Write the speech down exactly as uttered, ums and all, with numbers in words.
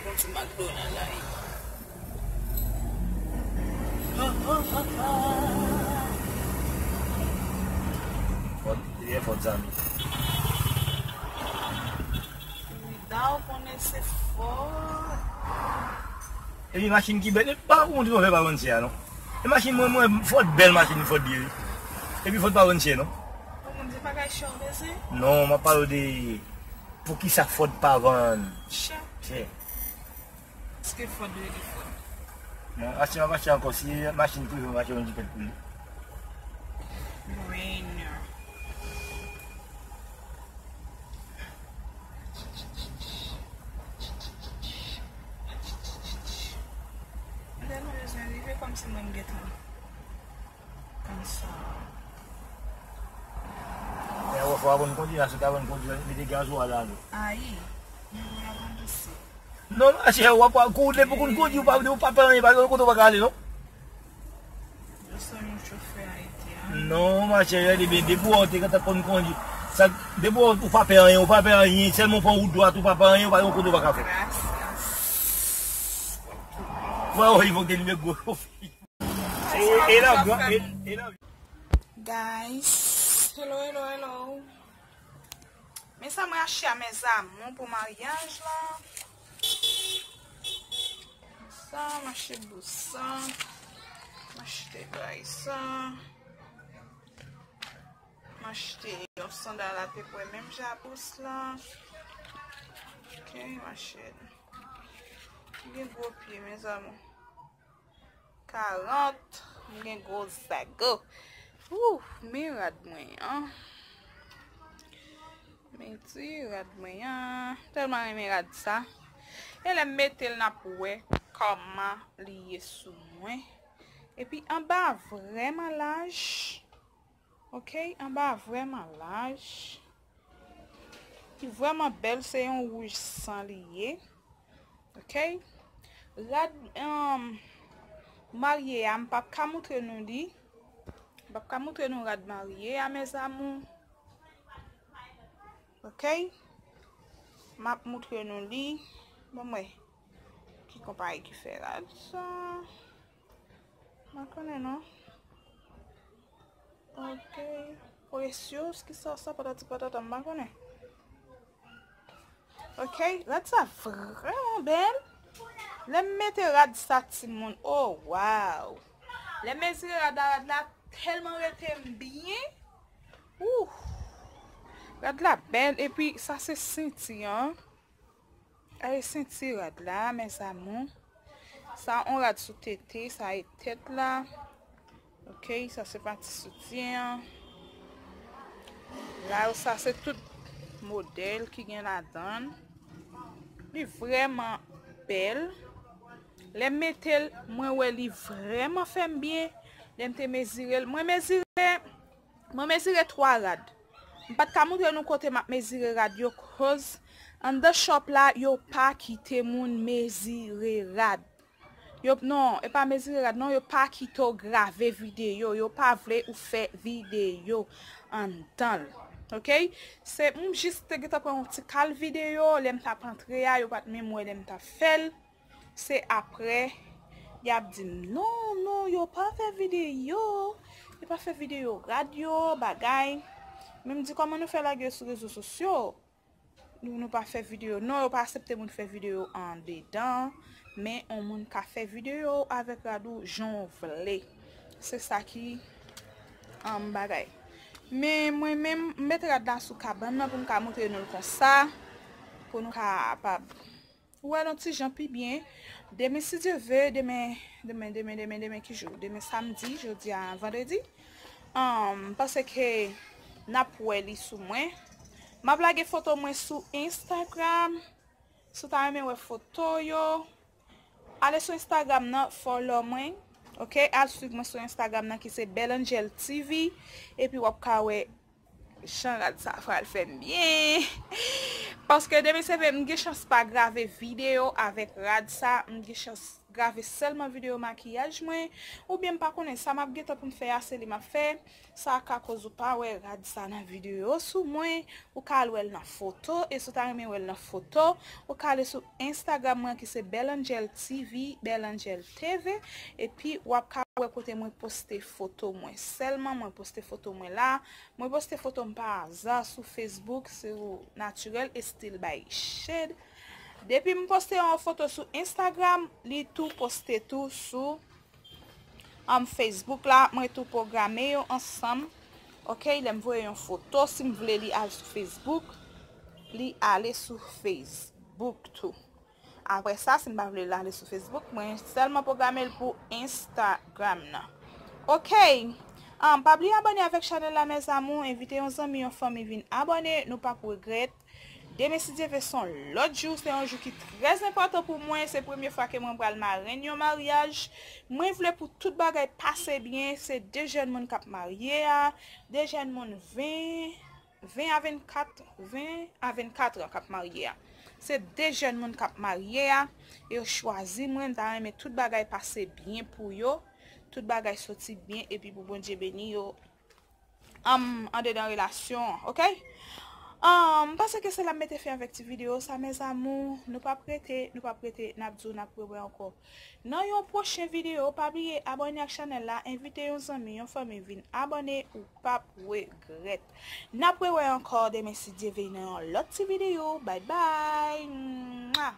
Yon ti McDonald la wi. Fòt, li fòt zanmi. Frida, ou konnen se fòt. Epi machin ki bèl, e pa ou moun ki fè pa vann chè a non. E machin mwen, mwen, fòt bèl machin fòt ye wi. Epi fòt pa vann chè non. Ou moun di bagay chè ou bezwen? Non, m ap pale de poukisa fòt pa vann Chè. chè. Paske fòt dwe gen fòt. Non, achte m ap achte ankò. Si machin prive m achte yon jipèt pou li. Brainer. Lè nou bezwen rive kòmsi mwen m gentan konn sa. Men yon fwa aprann kondwi, achte aprann kondwi, mete gazwòl la. Ayi, mwen aprann disi. Non, machè, w ap kou depi w konn kondwi, ou pa, ou pa pè anyen, pa gen kote w pa ka ale non. Yo se yon chofè Ayiti a. Non, machè, depi, depi w te gentan konn kondwi. Sa, depi w, ou pa pè anyen, ou pa pè anyen, sèlman w pran wout dwat, ou pa pè anyen, ou pa gen kote w pa ka fè. Gracias. Mwen, ou evoke li, men gwo. E, e la, gran, e, e la. Guys, hello, hello, hello. Men sa mwen achte a, mes amours, pou maryaj la. Sa, m achte bous sa. M achte bagay sa. M achte yon sandal apeprè menm jan bous la. Ok, m achte. M gen gwo pye, mes amours. karant, m gen gwo zago. Ooh, men rad mwen an. Men ti rad mwen an. Tèlman renmen rad sa. E lè m mete l, n ap wè kòman li ye sou mwen. Epi anba a vrèman laj. Ok, anba a vrèman laj. Li vrèman bèl, se yon wouj san li ye. Ok. Rad um, marye a, m p ap ka moutre nou li. M p ap ka moutre nou rad marye a, mes amours. Ok. M ap moutre nou li. Bon, mwen. Ki konpayi ki fè rad sa? M pa konnen non. Ok. Precious, ki sa sa patati patata, m pa konnen. Ok, rad sa vrèman bèl. Lè m mete rad sa timoun, oh wow. Lè m mezire rad la, rad la tèlman rete m byen. Ouh. Rad la bèl, epi sa se senti an. Ay, senti rad la, mes amours. Sa on rad sou tete, sa e tèt la. Ok, sa se pati soutyen an. La yo, sa se tout modèl ki gen ladan l. Li vrèman bèl. Lè m mete l, mwen wè li vrèman fè m byen. Lè m te mezire l, mwen mezire Mwen mezire twa rad. M pa t ka moutre nou kote m ap mezire rad yo, koz anndan shop la, yo pa kite moun mezire rad. Yo, non, e pa mezire rad, non, yo pa kite w grave videyo, yo pa vle ou fè videyo anndan l. Ok? Se, m jis te gentan pran yon ti kal videyo, lè m t ap antre a, yo pa t menm wè lè m t ap fè l. Se apre, y ap di m, "Non, non, yo pa fè videyo, yo pa fè videyo rad yo, bagay." Men m di, "Kòman nou fè lage yo sou rezo sosyo? Nou, nou pa fè videyo." Non, yo pa aksepte moun fè videyo andedan, men yon moun ka fè videyo avèk rad ou jan w vle. Se sa ki, um, bagay. Men mwen menm, m met rad la sou kabann nan pou m ka moutre nou l konsa, pou nou kapab Ou wè l yon ti jan pi byen. Demen, si Dye ve, demen, demen, demen, demen, demen ki jou? Demen samdi, jodi a vandredi. Um, m panse ke n ap wè li sou mwen. M ap lage foto mwen sou Instagram. Si w ta renmen wè foto yo, ale sou Instagram nan, follow mwen. Ok, al swiv mwen sou Instagram nan ki se Belle Angel T V. Epi w ap ka wè jan rad sa pral fè m byen. Paske demen se vre, m gen chans pa grave videyo avèk rad sa, m gen chans grave sèlman videyo makiyaj mwen, oubyen m pa konnen sa m ap gentan pou m fè a, se li m ap fè. Sa ka koz ou pa wè rad sa nan videyo sou mwen. Ou ka al wè l nan foto, e si w ta renmen wè l nan foto, ou ka ale sou Instagram mwen ki se Bel Angel T V, Bel Angel T V, epi w ap ka wè kote mwen poste foto mwen. Sèlman mwen poste foto mwen la. Mwen poste foto m pa aza sou Facebook, sou natirèl, e still by shade. Depi m poste yon foto sou Instagram, li tou poste tou sou um, Facebook la, mwen tou pwograme yo ansanm. Ok, lè m voye yon foto, si m vle li al sou Facebook, li ale sou Facebook tou. Apre sa, si m pa vle l ale sou Facebook, mwen sèlman pwograme l pou Instagram nan. Ok, um, pa bliye abòne avèk chanèl la, mes amours, envite yon zanmi, yon fanmi vin abòne, nou p ap regrèt. Demen, si Dye vle, se yon lòt jou, se yon jou ki trè enpòtan pou mwen. Se premye fwa ke mwen pral marenn yon maryaj. Mwen vle pou tout bagay pase byen. Se de jèn moun k ap marye a, de jèn moun ven, ven a vennkat, ven a vennkat an k ap marye a. Se de jèn moun k ap marye a, e yo chwazi mwen, m ta renmen tout bagay pase byen pou yo, tout bagay soti byen, epi pou Bondye beni yo um, andedan relasyon an, ok? Um, m panse ke se la m mete fen avèk ti videyo sa, mes amours. Nou p ap rete, nou p ap rete, n ap di w n ap rewè ankò. Nan yon pwochen videyo, pa bliye abòne ak chanèl la, envite yon zanmi, yon fanmi vin abòne, ou p ap regrèt. N ap rewè ankò demen si Dye vle nan yon lòt ti videyo. Bye bye! Mwa!